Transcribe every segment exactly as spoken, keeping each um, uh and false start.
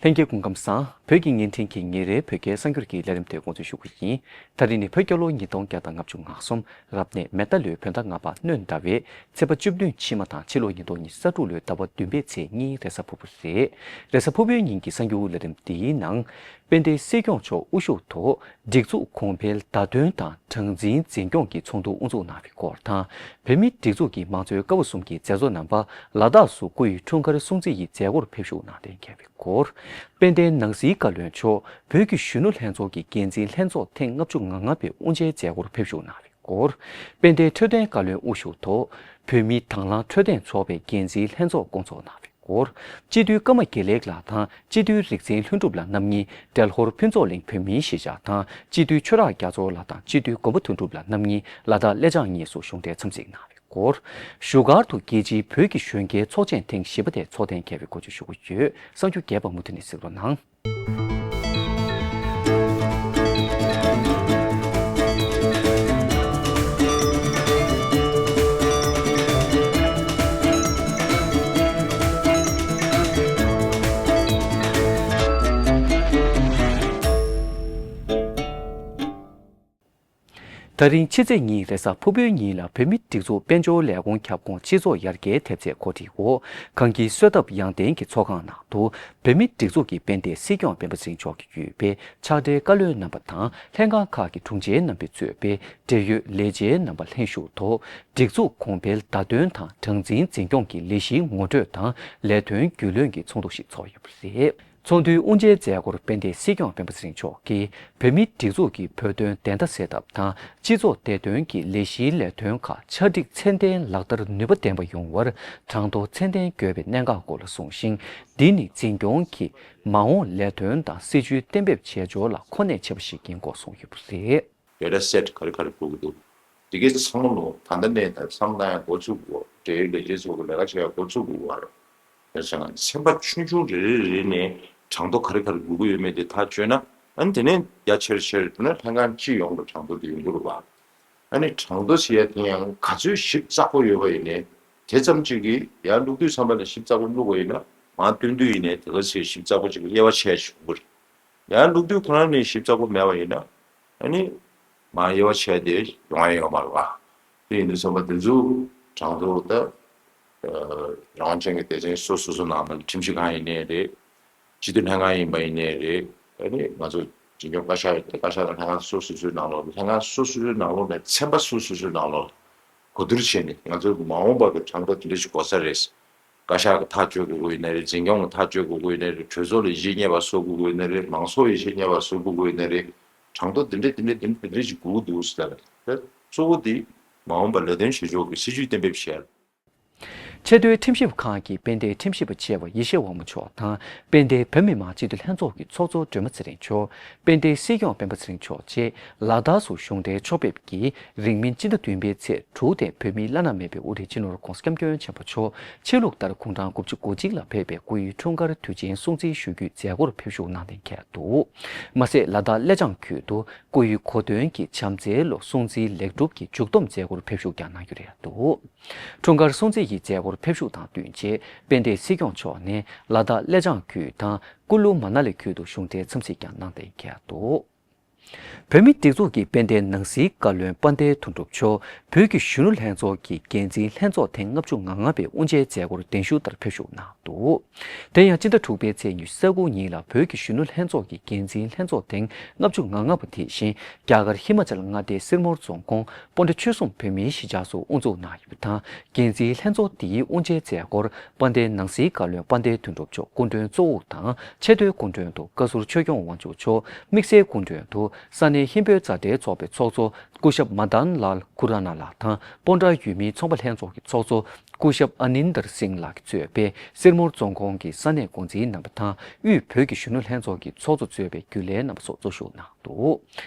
ལྷན་རྒྱས་སྐུ་ཁམས་བཟང་། བོད་ཀྱི་བརྙན་འཕྲིན་གྱི་ཉིན་རེའི་བོད་སྐད་གསར་འགྱུར་གྱི་ལས་རིམ་དེ་འགོ་འཛུགས་ཞུ་གི་ཡིན། ད་རིང་ནི་བོད་རྒྱལ་ལོ་ཉིས་སྟོང་བརྒྱ་དང་ང་གསུམ། རབ་གནས་མེ་རྟ་ལོའི་བོད་ཟླ་ལྔ་པ་སྣྲོན་ཟླ་བའི་ཚེས་པ་བཅུ་བདུན་ཕྱི་མ་དང་ཕྱི་ལོ་ཉིས་སྟོང་ཉི་ཤུ་རྩ་དྲུག་ལོའི་ཟླ་བ་བདུན་པའི་ཚེས་གཉིས་རེས་གཟའ་ཕུར་བུ་རེད། རེས་གཟའ་ཕུར་བུའི་ཉིན་གྱི་གསར་འགྱུར་ལས་རིམ་འདིའི་ནང་། དཔལ་ལྡན་སྲིད་སྐྱོང་མཆོག་དབུ་བཞུགས་ཐོག་སྒྲིག་འཛུགས་གོང་འཕེལ་བརྡ་སྟོན་དང་གྲངས་འཛིན་འཛིན་སྐྱོང་གི་ཚོགས་འདུ་དབུ་འཛུགས་གནང་བའི་སྐོར་དང་། བོད་མིའི་སྒྲིག་འཛུགས་ཀྱི་མང་གཙོའི་ཀ་བ་གསུམ་གྱི་མཛད་གཙོ་རྣམ་པ་ལ་དྭགས་སུ་སྐུ་ཡི་འཁྲུངས་སྐར་སྲུང་བརྩི་ཡི་མཛད་སྒོར་ཕེབས་བཞུགས་གནང་གཏན་འཁེལ་བའི་སྐོར། དཔལ་ལྡན་ནང་སྲིད་བཀའ་བློན་མཆོག་བོད་ཀྱི་གཞོན་ནུ་ལྷན་ཚོགས་ཀྱི་འགན་འཛིན་ལྷན་ཚོགས་ཐེངས་ལྔ་བཅུ་ང་ལྔ་པའི་དབུ་འབྱེད་མཛད་སྒོར་ཕེབས་བཞུགས་གནང་བའི་སྐོར། དཔལ་ལྡན་འཕྲོད་བསྟེན་བཀའ་བློན་དབུ་བཞུགས་ཐོག་བོད་མིའི་དང་བླངས་འཕྲོད་བསྟེན་ཚོགས་པའི་འགན་འཛིན་ལྷན་ཚོགས་བསྐོང་ཚོགས་གནང་བའི་སྐོར། སྤྱི་འཐུས་ཀརྨ་དགེ་ལེགས་ལགས་དང་སྤྱི་འཐུས་རིག་འཛིན་ལྷུན་གྲུབ་ལགས་རྣམ་གཉིས་བྲེལ་ཧོར་ཕུན་ཚོགས་གླིང་བོད་མིའི་གཞིས་ཆགས་དང་སྤྱི་འཐུས་ཆོས་གྲགས་རྒྱ་མཚོ་ལགས་དང་སྤྱི་འཐུས་མགོན་པོ་དོན་གྲུབ་ལགས་རྣམ་གཉིས་ལ་དྭགས་གླེ་བྱང་གཉིས་སུ་གཞུང་འབྲེལ་འཚམས་གཟིགས་གནང་བའི་སྐོར། བཞུགས་སྒར་དུ་རྒྱལ་སྤྱིའི་བོད་ཀྱི་གཞོན་སྐྱེས་ཚོགས་ཆེན་ཐེངས་བཞི་པ་དེ་ཚོགས་གཏན་འཁེལ་བའི་སྐོར་བཅས་ཞུ་རྒྱུ་ཡོད། གསར་འགྱུར་རྒྱས་པ་མུ་མཐུད་ནས་གཟིགས་རོགས་གནང་། ད་རིང་ཕྱི་ཚེས་གཉིས་རེས་གཟའ་ཕུར་བུའི་ཉིན་ལ་བོད་མིའི་སྒྲིག་འཛུགས་དཔལ་འབྱོར་ལས་ཁུངས་ཁྱབ་ཁོངས་སྤྱི་ཚོགས་ཡར་རྒྱས་ཐེབས་རྩའི་གོ་སྒྲིག་འོག་གངས་སྐྱིད་གསོལ་ཐབ་གཡང་ལྡན་གྱི་ཚོགས་ཁང་ནང་དུ་བོད་མིའི་སྒྲིག་འཛུགས་ཀྱི་དཔལ་ལྡན་སྲིད་སྐྱོང་སྤེན་པ་ཚེ་རིང་མཆོག་གིས་བརྒྱུད་པའི་ཕྱག་སྦྲེལ་བཀའ་བློན་རྣམ་པ་དང་ལྷན་ཁང་ཁག་གི་དྲུང་ཆེ་རྣམ་པས་གཙོས་པའི་འབྲེལ་ཡོད་ལས་བྱེད་རྣམ་པ་ལྷན་ཞུགས་ཐོག་སྒྲིག་འཛུགས་གོང་འཕེལ་བརྡ་སྟོན་དང་གྲངས་འཛིན་འཛིན་སྐྱོང་གི་ལས་གཞིའི་ངོ་སྤྲོད་དང་ལས་དོན་རྒྱུས་ལོན་གྱི་ཚོགས་འདུ་ཞིག་ཚོགས་ཡོད་པ་རེད། ཚོགས་འདུའི་དབུ་འབྱེད་མཛད་སྒོར་དཔལ་ལྡན་སྲིད་སྐྱོང་སྤེན་པ་ཚེ་རིང་མཆོག་གིས་བོད་མིའི་སྒྲིག་འཛུགས་ཀྱི་བོད་དོན་བདེན་མཐའ་གསལ་ཐབས་དང་སྤྱི་ཚོགས་བདེ་དོན་གྱི་ལས་གཞིའི་ལས་དོན་ཁག་ཆ་སྒྲིག་ཚད་ལྡན་ལག་བསྟར་ནུས་པ་ལྡན་པ་ཡོང་བར་གྲངས་ཐོ་ཚད་ལྡན་དགོས་པའི་གནད་འགག་སྐོར་ལ་གསུངས་ཤིང་། འདི་ནི་འཛིན་སྐྱོང་གི་མ་འོངས་ལས་དོན་དང་སྲིད་ཇུས་གཏན་འབེབས་བྱེད་ཕྱོགས་ལ་གོ་གནས་ཆེ་བ་ཞིག་ཡིན་སྐོར་གསུངས་ཡོད་པ་རེད། data set ག་རེ་ག་རེ་དགོས་ཀྱི་འདུག་དེ་གའི་ཚང་མ་ལོ་ད་ལྟ་ནས་ད་བསམ་བློ་བཏང་ཡག་འགོ་ཚུགས་དགོས། འབྲེལ་ཡོད་ལས་བྱེད་ཚོ་གི་ལས་ཀ་བྱེད་ཡག་འགོ་ཚུགས་དགོས་པ་རེད། དེ་ཚང་མ་ཚན་པ་ཆུང་ཆུང་རེ་རེ་རེ་ནས་གྲངས་ཐོ་ག་རེ་ག་རེ་དགོས་ཀྱི་ཡོད་མེད་དེ་ཐག་གཅོད་ན། ཨ་ནི་དེ་ནས་རྒྱ་ཆེར་ཆེར་དེ་ནས་ལྷན་ཁང་སྤྱི་ཡོངས་ལ་གྲངས་ཐོ་དེ་ཡོང་གི་རེད་པ། ཨ་ནི་གྲངས་ཐོ་ཟེར་ཡ་དེ་ཡང་ག་ཚོད་ཞིབ་ཚགས་པོ་ཡོད་པ་ཡིན་ནའི་དེ་ཙམ་ཅིག་གིས་ཡར་བླུག་དུས་ཙམ་པ་ལ་ཞིབ་ཚགས་པོ་བླུག་པ་ཡིན་ན་མར་བཏོན་དུས་ཡིན་ནའི་དེ་ག་ཚོད་ཞིབ་ཚགས་པོ་ཅིག་གི་དབྱེ་བ་ཕྱེ་ཡ་ཞིག་དགོས་ཀྱི་རེད། ཡང་ལུགས་མཐུན་ཁོ་རང་ནས་ཞིབ་ཚགས་པོ་མེད་པ་ཡིན་ན། ཨ་ནི། མ་དབྱེ་བ་ཕྱེ་སྟེ་ཡོང་ཡ་ཡོད་མ་རེད་པ། དེ་ཡིན་དུས་ཙམ་པ་དེ་ཚོ་གྲངས་ཐོ་ད། རང་དབང་ཅན་གྱི་སྡེ་ཚན་སོ་སོ་སོ་ནང་ལ་ཁྲིམས་ཞིབ་ཁང་ཡིན་ནའི་རེད། སྤྱི་འཐུས་ལྷན་ཁང་ཡིན་པ་ཡིན་ནའི་རེད། ཨ་ནི་ང་ཚོ་འཛིན་སྐྱོང་བཀའ་ཤག་ཡོད་དེ་བཀའ་ཤག་དང་ལྷན་ཁང་སོ་སོ་སོའི་ནང་ལོགས་ལྷན་ཁང་སོ་སོ་སོའི་ནང་ལོགས་ནས་ཚན་པ་སོ་སོ་སོའི་ནང་ལོགས་གོ་བསྡུར་བྱས་ནས་ང་ཚོ་མ་འོངས་པ་གི་གྲངས་ཐོ་དེ་འདྲ་ཞིག་དགོས་ས་རེད། བཀའ་ཤག་གི་ཐག་གཅོད་དགོས་ཀྱི་ཡོད་ན་རེད། འཛིན་སྐྱོང་གི་ཐག་གཅོད་དགོས་ཀྱི་ཡོད་ན་རེད། གྲོས་ཚོགས་ལ་ཡིད་ཆེས་རྙེད་པ་བཟོ་དགོས་ཀྱི་ཡོད་ན་རེད། མང་ཚོགས་ཡིད་ཆེས་རྙེད་པ་བཟོ་དགོས་ཀྱི་ཡོད་ན་རེད། གྲངས་ཐོ་འདི་འདྲས་འདི་འདྲས་འདི་འདྲས་འདི་འདྲས་ཞིག་དགོས་ཀྱི་འདུག་ཟེར་ལ། ད་གཙོ་བོ་འདི་མ་འོངས་པ་ལས་དོན་བྱེད་ཕྱོགས་ཀྱི་སྲིད་ཇུས་གཏན་འབེབས་བྱས། ཆེས་མཐོའི་ཁྲིམས་ཞིབ་ཁང་གི་དཔལ་ལྡན་ཁྲིམས་ཞིབ་པ་ཆེ་བ་ཡེ་ཤེས་དབང་མོ་མཆོག་དང་དཔལ་ལྡན་བོད་མི་མང་སྤྱི་འཐུས་ལྷན་ཚོགས་ཀྱི་ཚོགས་གཙོ་སྒྲོལ་མ་ཚེ་རིང་མཆོག་དཔལ་ལྡན་སྲིད་སྐྱོང་སྤེན་པ་ཚེ་རིང་མཆོག་བཅས་ལ་དྭགས་སུ་གཞུང་འབྲེལ་ཕྱོགས་ཕེབས་ཀྱིས་རིང་མིན་སྤྱི་ཟླ་བདུན་པའི་ཚེས་དྲུག་སྟེ་བོད་མིའི་བླ་ན་མེད་པའི་དབུ་ཁྲིད་སྤྱི་ནོར་༧གོང་ས་༧སྐྱབས་མགོན་ཆེན་པོ་མཆོག་ཕྱི་ལུགས་ལྟར་དགུང་གྲངས་དགུ་བཅུ་གོ་གཅིག་ལ་ཕེབས་པའི་སྐུ་ཡི་འཁྲུངས་སྐར་དུས་ཆེན་སྲུང་བརྩི་ཞུ་རྒྱུའི་མཛད་སྒོར་ཕེབས་ཞུགས་གནང་གཏན་འཁེལ་འདུག་མ་ཟད་ལ་དྭགས་གླེ་བྱང་ཁུལ་དུ་སྐུ་ཡི་གོ་སྟོན་གྱི་བྱམས་བརྩེའི་ལོ་སྲུང་བརྩིའི་ལེགས་གྲུབ་ཀྱི་མཇུག་བསྡོམས་མཛད་སྒོར་ཕེབས་ཞུགས་ཀྱང་གནང་རྒྱུ་རེད་འདུག་འཁྲུངས་སྐར་སྲུང་བརྩི་ཡི་མཛད་སྒོར་ཕེབས་ཞུགས་དང་བསྟུན་ཆེད་དཔལ་ལྡན་སྲིད་སྐྱོང་མཆོག་ནས་ལ་དྭགས་གླེ་བྱང་ཁུལ་དང་ཀུ་ལུ་མ་ན་ལི་ཁུལ་དུ་གཞུང་འབྲེལ་འཚམས་གཟིགས་ཀྱང་གནང་གཏན་འཁེལ་འདུག་བོད་མིའི་སྒྲིག་འཛུགས་ཀྱི་དཔལ་ལྡན་ནང་སྲིད་བཀའ་བློན་དཔལ་ལྡན་དོན་གྲུབ་མཆོག་བོད་ཀྱི་གཞོན་ནུ་ལྷན་ཚོགས་ཀྱི་འགན་འཛིན་ལྷན་ཚོགས་ཐེངས་ལྔ་བཅུ་ང་ལྔ་པའི་དབུ་འབྱེད་མཛད་སྒོར་གདན་ཞུ་ལྟར་ཕེབས་ཞུགས་གནང་འདུག་དེ་ཡང་སྤྱི་ཟླ་དྲུག་པའི་ཚེས་ཉི་ཤུ་རྩ་དགུ་ཉིན་ལ་བོད་ཀྱི་གཞོན་ནུ་ལྷན་ཚོགས་ཀྱི་འགན་འཛིན་ལྷན་ཚོགས་ཐེངས་ལྔ་བཅུ་ང་ལྔ་པ་དེ་བཞིན་རྒྱ་གར་ཧི་མ་ཅལ་མངའ་སྡེའི་སིར་མོར་རྫོང་ཁོངས་སྤོན་ཊ་ཆོལ་གསུམ་བོད་མིའི་གཞིས་ཆགས་སུ་དབུ་འཛུགས་གནང་ཡོད་པ་དང་། འགན་འཛིན་ལྷན་ཚོགས་འདིའི་དབུ་འབྱེད་མཛད་སྒོར་དཔལ་ལྡན་ནང་སྲིད་བཀའ་བློན་དཔལ་ལྡན་དོན་གྲུབ་མཆོག་སྐུ་མགྲོན་གཙོ་བོ་དང་། ཆེས་མཐོའི་སྐུ་མགྲོན་དུ་བཀའ་ཟུར་ཆོས་སྐྱོང་དབང་ཕྱུག་མཆོག་དམིགས་བསལ་སྐུ་མགྲོན་དུ་ས་གནས་ཧིན་བོད་མཛའ་འབྲེལ་ཚོགས་པའི་ཚོགས་གཙོ་སྐུ་ཞབས་མ་དཱན་ལཱལ་ཁུ་ར་ན་ལགས་དང་། སྤོན་ཊ་ཡུལ་མིའི་ཚོང་པ་ལྷན་ཚོགས་ཀྱི་ཚོགས་གཙོ་སྐུ་ཞབས་ཨ་ནིན་དར་སིང་ལགས་ཀྱིས་གཙོས་པའི་སིར་མོར་རྫོང་ཁོངས་ཀྱི་ས་གནས་འགོ་འཛིན་རྣམ་པ་དང་། དབུས་བོད་ཀྱི་གཞོན་ནུ་ལྷན་ཚོགས་ཀྱི་ཚོགས་གཙོ་གཙོས་པའི་རྒྱུན་ལས་རྣམ་པ་སོགས་གཙོ་བཞུགས་གནང་ འདུག།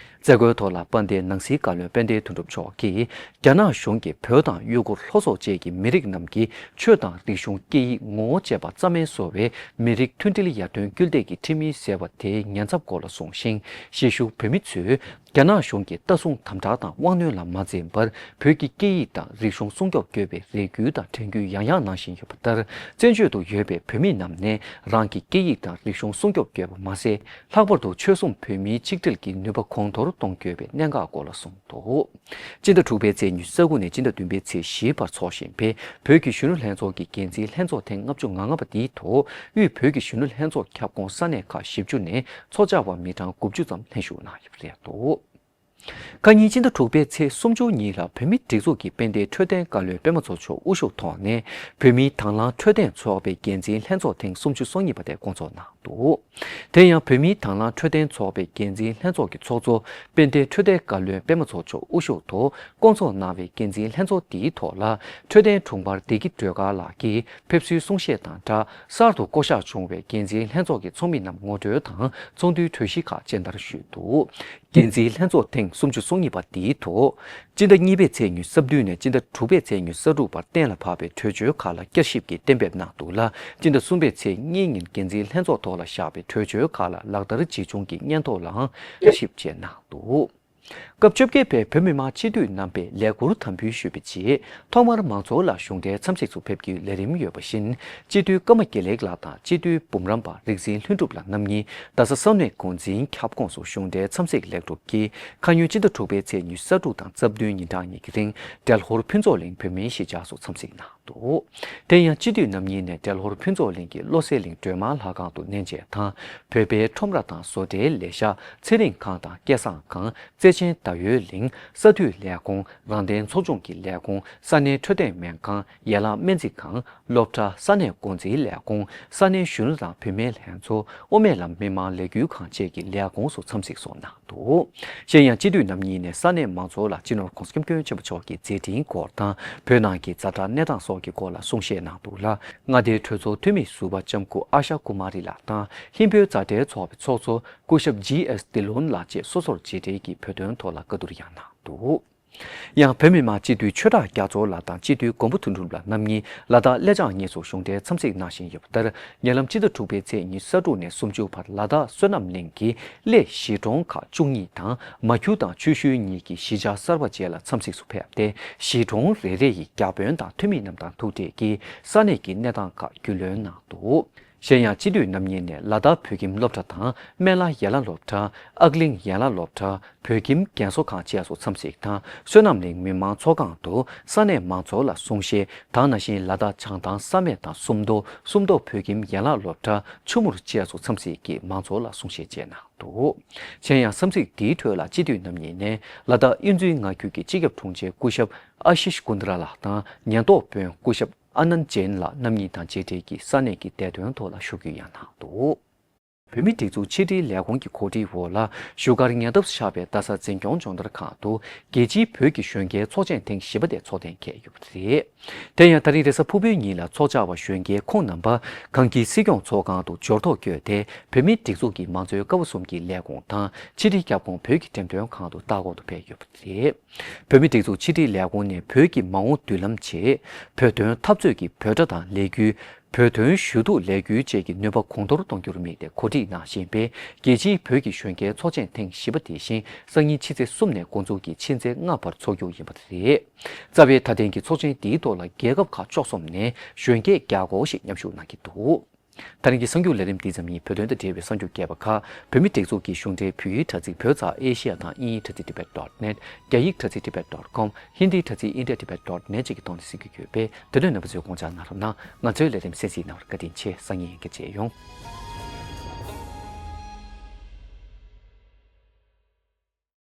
མཛད་སྒོའི་ཐོག་ལ་དཔལ་ལྡན་ནང་སྲིད་བཀའ་བློན་དཔལ་ལྡན་དོན་གྲུབ་མཆོག་གིས། རྒྱ་ནག་གཞུང་གིས་བོད་དང་ཡུ་གུར་ལྷོ་སོག་བཅས་ཀྱི་མི་རིགས་རྣམས་ཀྱི་ཆོས་དང་རིག་གཞུང་སྐད་ཡིག་ངོ་བོ་བཅས་པ་རྩ་མེད་བཟོ་བའི་མི་རིགས་མཐུན་སྒྲིལ་ཡར་ཐོན་སྐུལ་འདེད་ཀྱི་ཁྲིམས་ཡིག་ཟེར་བ་དེའི་ཉེན་ཚབས་སྐོར་ལ་གསུངས་ཤིང་། གཞིས་བཞུགས་བོད་མི་ཚོས་རྒྱ་ནག་གཞུང་གིས་ལྟ་སྲུང་དམ་དྲག་དང་དབང་གནོད་ལ་མ་འཛེམས་པར། བོད་ཀྱི་སྐད་ཡིག་དང་རིག་གཞུང་སྲུང་སྐྱོབ་དགོས་པའི་རེ་སྐུལ་དང་དྲན་སྐུལ་ཡང་ཡང་གནང་བཞིན་ཡོད་པ་ལྟར། བཙན་བྱོལ་དུ་ཡོད་པའི་བོད་མི་རྣམས་ནས་རང་གི་སྐད་ཡིག་དང་རིག་གཞུང་སྲུང་སྐྱོབ་དགོས་པ་མ་ཟད། ལྷག་པར་དུ་ཆོལ་གསུམ་བོད་མིའི་ཆིག་སྒྲིལ་གྱི་ནུས་པ་གོང་མཐོར་གཏོང་དགོས་པའི་གནད་འགག་སྐོར་ལ་གསུངས་འདུག། སྤྱི་ཟླ་དྲུག་པའི་ཚེས་ཉི་ཤུ་རྩ་དགུ་ནས་སྤྱི་ཟླ་བདུན་པའི་ཚེས་བཞི་བར་འཚོགས་བཞིན་པའི་བོད་ཀྱི་གཞོན་ནུ་ལྷན་ཚོགས་ཀྱི་འགན་འཛིན་ལྷན་ཚོགས་ཐེངས་ལྔ་བཅུ་ང་ལྔ་པ་འདིའི་ཐོག་དབུས་བོད་ཀྱི་གཞོན་ནུ་ལྷན་ཚོགས་ཁྱབ་ཁོངས་ས་གནས་ཁག་བཞི་བཅུ་ནས་ཚོགས་བཅར་བ་མི་གྲངས་དགུ་བཅུ་ཙམ་ལྷན་ཞུགས་གནང་ཡོད་པ་རེད་འདུག། ཁ་ཉིན་སྤྱི་ཟླ་དྲུག་པའི་ཚེས་སུམ་ཅུ་ཉིན་ལ་བོད་མིའི་སྒྲིག་འཛུགས་ཀྱི་དཔལ་ལྡན་འཕྲོད་བསྟེན་བཀའ་བློན་པད་མ་མཚོ་མཆོག་དབུ་བཞུགས་ཐོག་ནས་བོད་མིའི་དྭང་བླངས་འཕྲོད་བསྟེན་ཚོགས་པའི་འགན་འཛིན་ལྷན་ཚོགས་ཐེངས་སུམ་ཅུ་སོ་གཉིས་པ་དེ་བསྐོང་ཚོགས་གནང་འདུག། དེ་ཡང་བོད་མིའི་དྭང་བླངས་འཕྲོད་བསྟེན་ཚོགས་པའི་འགན་འཛིན་ལྷན་ཚོགས་ཀྱི་ཚོགས་གཙོ་དཔལ་ལྡན་འཕྲོད་བསྟེན་བཀའ་བློན་པད་མ་མཚོ་མཆོག་དབུ་བཞུགས་ཐོག་བསྐོང་ཚོགས་གནང་བའི་འགན་འཛིན་ལྷན་ཚོགས་འདིའི་ཐོག་ལ་འཕྲོད་བསྟེན་དྲུང་འཕར་བདེ་སྐྱིད་སྒྲོལ་དཀར་ལགས་ཀྱིས་ཕེབས་བསུའི་གསུང་བཤད་དང་སྦྲགས། གསར་དུ་བསྐོ་གཞག་བྱུང་བའི་འགན་འཛིན་ལྷན་ཚོགས་ཀྱི་ཚོགས་མི་རྣམས་ངོ་སྤྲོད་དང་ཚོགས་འདུའི་གྲོས་གཞི་ཁག་སྤྱན་བསྟར་ཞུས་འདུག། འགན་འཛིན་ལྷན་ཚོགས་ཐེངས་སུམ་ཅུ་སོ་གཉིས་པ་འདིའི་ཐོག་སྤྱི་ཟླ་གཉིས་པའི་ཚེས་ཉི་ཤུ་རྩ་བདུན་ནས་སྤྱི་ཟླ་དྲུག་པའི་ཚེས་ཉི་ཤུ་རྩ་དྲུག་བར་གཏན་ལ་ཕབ་པའི་གྲོས་ཆོད་ཁག་ལ་བསྐྱར་ཞིབ་ཀྱིས་གཏན་འབེབས་གནང་འདུག་ལ། སྤྱི་ཟླ་གསུམ་པའི་ཚེས་གཉིས་ཉིན་འགན་འཛིན་ལྷན་ཚོགས་ཐོག་ལ་བཞག་པའི་གྲོས་ཆོད་ཁག་ལ་ལག་བསྟར་ཇི་བྱུང་གི་སྙན་ཐོ་ལའང་བསྐྱར་ཞིབ་བྱས་གནང་འདུག། སྐབས་བཅོ་བརྒྱད་པའི་བོད་མི་མང་སྤྱི་འཐུས་རྣམ་པས་ལས་འཁུར་དམ་འབུལ་ཞུས་པའི་རྗེས། ཐོག་མར་མང་ཚོགས་ལ་གཞུང་འབྲེལ་འཚམས་གཟིགས་སུ་ཕེབས་རྒྱུའི་ལས་རིམ་ཡོད་པ་བཞིན། སྤྱི་འཐུས་ཀརྨ་དགེ་ལེགས་ལགས་དང་སྤྱི་འཐུས་འབུམ་རམས་པ་རིག་འཛིན་ལྷུན་གྲུབ་ལགས་རྣམ་གཉིས་རྡ་ས་ས་གནས་འགོ་འཛིན་ཁྱབ་ཁོངས་སུ་གཞུང་འབྲེལ་འཚམས་གཟིགས་ལེགས་གྲུབ་ཀྱིས། ཁ་ཉིན་སྤྱི་ཟླ་དྲུག་པའི་ཚེས་ཉི་ཤུ་རྩ་དྲུག་དང་རྩ་བདུན་ཉིན་གྲངས་གཉིས་ཀྱི་རིང་འབྲས་ལྷོར་ཕུན་ཚོགས་གླིང་བོད་མིའི་གཞིས་ཆགས་སུ་འཚམས་གཟིགས་གནང་འདུག། དེ་ཡང་སྤྱི་འཐུས་རྣམ་གཉིས་ནས་འབྲས་ལྷོར་ཕུན་ཚོགས་གླིང་གི་བློ་གསལ་གླིང་སྒྲོལ་མ་ལྷ་ཁང་དུ་གནས་མཇལ་དང་། བོད་པའི་ཁྲོམ་ར་དང་བཟོ་གྲྭའི་ལས་ཤག་ཚེ་རིང་ཁང་དང་སྐལ་བཟང་ཁང་། བརྩེ་ཆེན་ཟླ་འོད་གླིང་། ས་འཐུས་ལས་ཁུངས། རང་བདེན་ཚོགས་ཆུང་གི་ལས་ཁུངས། ས་གནས་འཕྲོད་བསྟེན་སྨན་ཁང་། ཡན་ལག་སྨན་རྩིས་ཁང་། སློབ་གྲྭ། ས་གནས་འགོ་འཛིན་ལས་ཁུངས། ས་གནས་གཞོན་ནུ་དང་བུད་མེད་ལྷན་ཚོགས། དབུ་མའི་ལམ་མི་མང་ལས་འགུལ་ཁང་བཅས་ཀྱི་ལས་ཁུངས་སུ་འཚམས་གཟིགས་སོགས་གནང་འདུག། གཞན་ཡང་སྤྱི་འཐུས་རྣམ་གཉིས་ནས་ས་གནས་མང་ཚོགས་ལ་སྤྱི་ནོར་༸གོང་ས་༸སྐྱབས་མགོན་ཆེན་པོ་མཆོག་གི་མཛད་འཕྲིན་སྐོར་དང་། བོད་ནང་གི་ཛ་དྲག་གནས་སྟངས་སོགས་ཀྱི་སྐོར་ལ་གསུང་བཤད་གནང་འདུག་ལ། མངའ་སྡེའི་གྲོས་ཚོགས་འཐུས་མི་ཟུར་པ་ལྕམ་སྐུ་ཨ་ཤ་ཀུ་མ་རི་ལགས་དང་། ཧིན་བོད་མཛའ་འབྲེལ་ཚོགས་པའི་ཚོགས་གཙོ་སྐུ་ཞབས་ཇི་ཨེས་ཏི་ལོན་ལགས་བཅས་སོ་སོར་རྗེས་དྲན་གྱིས་བོད་དོན་ཐོག་ལ་བཀའ་བསྡུར་ཡང་གནང་འདུག། ཡང་བོད་མི་མང་སྤྱི་འཐུས་ཆོས་གྲགས་རྒྱ་མཚོ་ལགས་དང་སྤྱི་འཐུས་མགོན་པོ་དོན་གྲུབ་ལགས་རྣམ་གཉིས་ལ་དྭགས་སླེ་ལྕགས་གཉིས་སུ་གཞུང་འབྲེལ་འཚམས་གཟིགས་གནང་བཞིན་ཡོད་པ་ལྟར། ཉེ་ལམ་སྤྱི་ཟླ་དྲུག་པའི་ཚེས་ཉི་ཤུ་རྩ་དྲུག་ནས་སུམ་ཅུ་བར་ལ་དྭགས་བསོད་ནམས་གླིང་གི་གླེ་གཞིས་གྲོང་ཁག་བཅུ་གཉིས་དང་མ་ཁྱུ་དང་ཆུ་ཤུལ་གཉིས་ཀྱི་གཞིས་ཆགས་གསར་པ་བཅས་ལ་འཚམས་གཟིགས་སུ་ཕེབས་ཏེ། གཞིས་གྲོང་རེ་རེ་ཡི་བརྒྱ་དཔོན་དང་འཐུས་མི་རྣམས་དང་ཐུག་འཕྲད་ཀྱིས་ས་གནས་ཀྱི་གནས་སྟངས་ཁག་རྒྱུས་ལོན་གནང་འདུག། གཞན་ཡང་སྤྱི་འཐུས་རྣམ་གཉིས་ནས་ལ་དྭགས་བོད་ཁྱིམ་སློབ་གྲྭ་དང་སྨན་བླ་ཡན་ལག་སློབ་གྲྭ། ཨག་གླིང་ཡན་ལག་སློབ་གྲྭ། བོད་ཁྱིམ་རྒན་གསོ་ཁང་བཅས་སུ་འཚམས་གཟིགས་དང་། བསོད་ནམས་གླིང་མི་མང་ཚོགས་ཁང་དུ་ས་གནས་མང་ཚོགས་ལ་གསུང་བཤད་དང་། ན་གཞོན་ལ་དྭགས་བྱང་ཐང་ས་སྨད་དང་སུམ་མདོ། སུམ་མདོ་བོད་ཁྱིམ་ཡན་ལག་སློབ་གྲྭ། ཆུ་མུར་བཅས་སུ་འཚམས་གཟིགས་ཀྱིས་མང་ཚོགས་ལ་གསུང་བཤད་བཅས་གནང་འདུག། གཞན་ཡང་འཚམས་གཟིགས་འདིའི་ཁྲོད་ལ་སྤྱི་འཐུས་རྣམ་གཉིས་ནས་ལ་དྭགས་དབྱིན་ཙུའི་མངའ་ཁུལ་གྱི་སྤྱི་ཁྱབ་དྲུང་ཆེ་སྐུ་ཞབས་ཨ་ཤིཤ་ཀུན་དྲ་ལགས་དང་ཉེན་རྟོག་དཔོན་སྐུ་ཞབས་ཨ་ནན་ཇེན་ལགས་རྣམ་གཉིས་དང་མཇལ་འཕྲད་ཀྱིས་ས་གནས་ཀྱི་བདེ་དོན་ཐོག་ལ་ཞུ་སྐུལ་ཡང་གནང་འདུག། བོད་མིའི་སྒྲིག་འཛུགས་ཕྱི་དྲིལ་ལས་ཁུངས་ཀྱི་གོ་སྒྲིག་འོག་ལ་བཞུགས་སྒར་ཉེ་འདབས་ཆགས་པའི་རྡ་ས་འཛིན་སྐྱོང་སྦྱོང་བརྡར་ཁང་དུ་རྒྱལ་སྤྱིའི་བོད་ཀྱི་གཞོན་སྐྱེས་ཚོགས་ཆེན་ཐེངས་བཞི་པ་དེ་ཚོགས་གཏན་འཁེལ་ཡོད་པ་རེད། དེ་ཡང་ད་རིང་རེས་གཟའ་ཕུར་བུའི་ཉིན་ལ་ཚོགས་བཅར་བ་གཞོན་སྐྱེས་ཁོང་རྣམ་པ་གངས་སྐྱིད་སྲིད་སྐྱོང་ཚོགས་ཁང་དུ་འབྱོར་ཐོ་བསྐྱོན་ཏེ། བོད་མིའི་སྒྲིག་འཛུགས་ཀྱི་མང་གཙོའི་ཀ་བ་གསུམ་གྱི་ལས་ཁུངས་དང་ཕྱི་དྲིལ་ཁྱབ་ཁོངས་བོད་ཀྱི་འགྲེམས་སྟོན་ཁང་དུ་ལྟ་སྐོར་དུ་ཕེབས་ཡོད་པ་རེད། བོད་མིའི་སྒྲིག་འཛུགས་ཕྱི་དྲིལ་ལས་ཁུངས་ནས་བོད་ཀྱི་མ་འོངས་མདུན་ལམ་ཆེད། བོད་དོན་འཐབ་རྩོད་ཀྱི་འབོད་སྒྲ་དང་ལས་འགུལ། བོད་དོན་ཞུ་གཏུག་ལས་འགུལ་བཅས་ཀྱི་ནུས་པ་གོང་མཐོར་གཏོང་རྒྱུར་དམིགས་ཏེ་གོ་སྒྲིག་གནང་བཞིན་པའི་རྒྱལ་སྤྱིའི་བོད་ཀྱི་གཞོན་སྐྱེས་ཚོགས་ཆེན་ཐེངས་བཞི་པ་དེ་བཞིན་སང་ཉིན་ཕྱི་ཚེས་གསུམ་ནས་འགོ་འཛུགས་ཀྱིས་ཕྱི་ཚེས་ལྔ་བར་འཚོགས་རྒྱུ་ཡིན་པ་རེད། རྩ་བའི་མཐའ་དོན་གྱི་ཚོགས་ཆེན་འདིའི་ཐོག་ལ་རྒྱལ་ཁབ་ཁག་བཅུ་གསུམ་ནས་གཞོན་སྐྱེས་བརྒྱ་སྐོར་ཞིག་མཉམ་ཞུགས་གནང་གི་འདུག། ད་རིང་གི་གསར་འགྱུར་ལས་རིམ་འདི་ཙམ་ཡིན། བོད་དོན་དང་འབྲེལ་བའི་གསར་འགྱུར་རྒྱས་པ་ཁག་བོད་མིའི་སྒྲིག་འཛུགས་ཀྱི་གཞུང་འབྲེལ་བོད་ཡིག་དྲ་ཚིགས་བོད་ཙ་ཨེ་ཤི་ཡ་དང་དབྱིན་ཡིག་དྲ་ཚིགས་tibet dot net། རྒྱ་ཡིག་དྲ་ཚིགས་tibet dot com། ཧིན་དིའི་དྲ་ཚིགས་india tibet dot net བཅས་ཀྱི་ཐོག་ནས་གཟིགས་རྒྱུ་ཡོད་པས། དེ་དོན་རྣམ་པ་ཚོས་དགོངས་འཇགས་གནང་རོགས་གནང་། ང་ཚོའི་ལས་རིམ་གསན་གཟིགས་གནང་བར་བཀའ་དྲིན་ཆེ། སང་ཉིན་ཡང་བསྐྱར་མཇལ་ཡོང་།